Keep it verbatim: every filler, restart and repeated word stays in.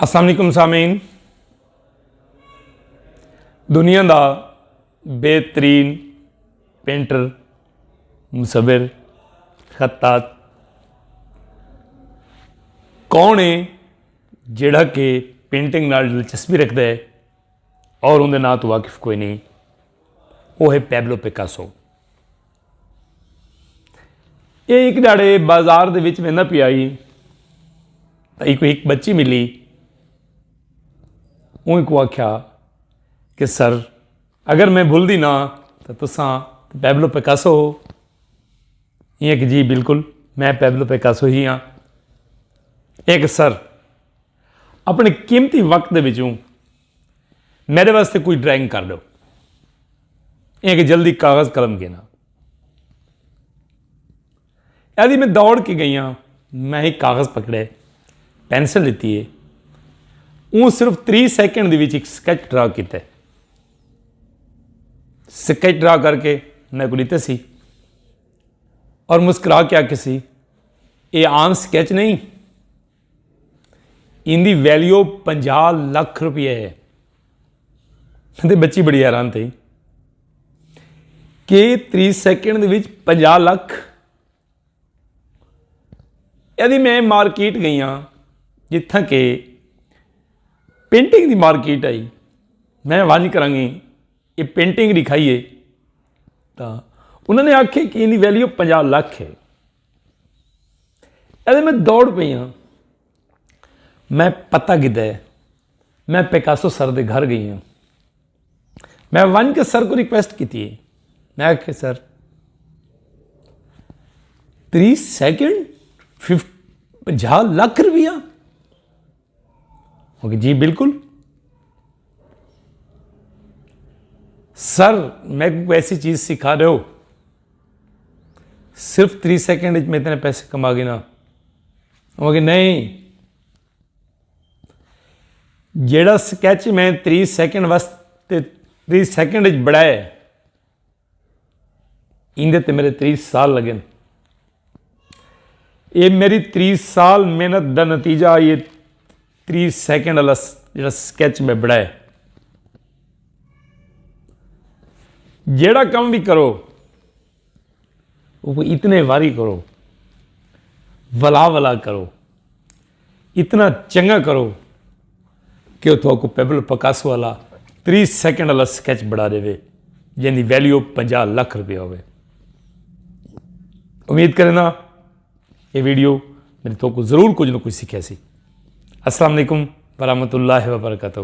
السلام علیکم سامعین۔ دنیا دا بہترین پینٹر، مصور، خطاط کون ہے؟ جڑا کہ پینٹنگ نال دلچسپی رکھدا ہے اور اون دے ناں تو واقف کوئی نہیں، وہ ہے پیبلو پیکاسو۔ یہ ایک ڈاڑے بازار دے وچ ویندا پیا ہی، تاں ایکوں ایک بچی ملی۔ اون کو آکھیا کہ سر، اگر میں بھلدی نہ تاں تساں پیبلو پیکاسو ہو؟ یہ کہ جی بالکل، میں پیبلو پیکاسو ہی ہاں۔ ایک سر، اپنے قیمتی وقت دے وچوں میرے واسطے کوئی ڈرائنگ کر دو۔ یہ کہ جلدی کاغذ قلم گھنا۔ ایدی میں دوڑ کے گئی ہاں، میں ایک کاغذ پکڑے، پینسل لیتی ہے، اون صرف تری سیکنڈ دے وچ ایک سکیچ ڈرا کیتا ہے۔ سکیچ ڈرا کر کے میں کو لیتے سی اور مسکرا کے آکھے سی، یہ عام سکیچ نہیں، ان دی ویلیو پنجاہ لکھ روپیے ہے۔ تے بچی بڑی حیران تھی کہ تری سیکنڈ دے وچ پنجاہ لکھ۔ یعنی میں مارکیٹ گئی ہاں، جتھاں کہ پینٹنگ دی مارکیٹ آئی۔ میں ونج کراں گی، یہ پینٹنگ دکھائیے، تاں انہوں نے آکھے کہ ان دی ویلیو پنجاہ لکھ ہے۔ یعنی میں دوڑ پئی ہاں، میں پتہ کیتا ہے، میں پیکاسو سر دے گھر گئی ہاں۔ میں ونج کے سر کو ریکویسٹ کیتی ہے، میں آکھے سر، تری سیکنڈ، فف پنجاہ لکھ روپیہ؟ وہ کہ جی بالکل۔ سر، میں کو ایسی چیز سکھا رہے ہو، صرف تری سیکنڈ وچ میں اتنے پیسے کما گھنا؟ وہ کہ نہیں، جیڑا سکیچ میں تری سیکنڈ واسطے، تری سیکنڈ وچ بنائے، ایندے تے میرے تری سال لگن۔ یہ میری تری سال محنت دا نتیجہ، یہ تری سیکنڈ والا س-، جیڑا سکیچ میں بنائے۔ جیڑا کم بھی کرو، وہ اتنے واری کرو، ولا ولا کرو، اتنا چنگا کرو کہ وہ تھوکو پیبلو پکاسو والا تری سیکنڈ والا سکیچ بنا دے وے، جن دی ویلیو پنجاہ لکھ روپے ہوئے۔ امید کرنا یہ ویڈیو میرے تھوکو ضرور کچھ نہ کچھ سکھیا سی۔ السلام علیکم ورحمۃ اللہ وبرکاتہ۔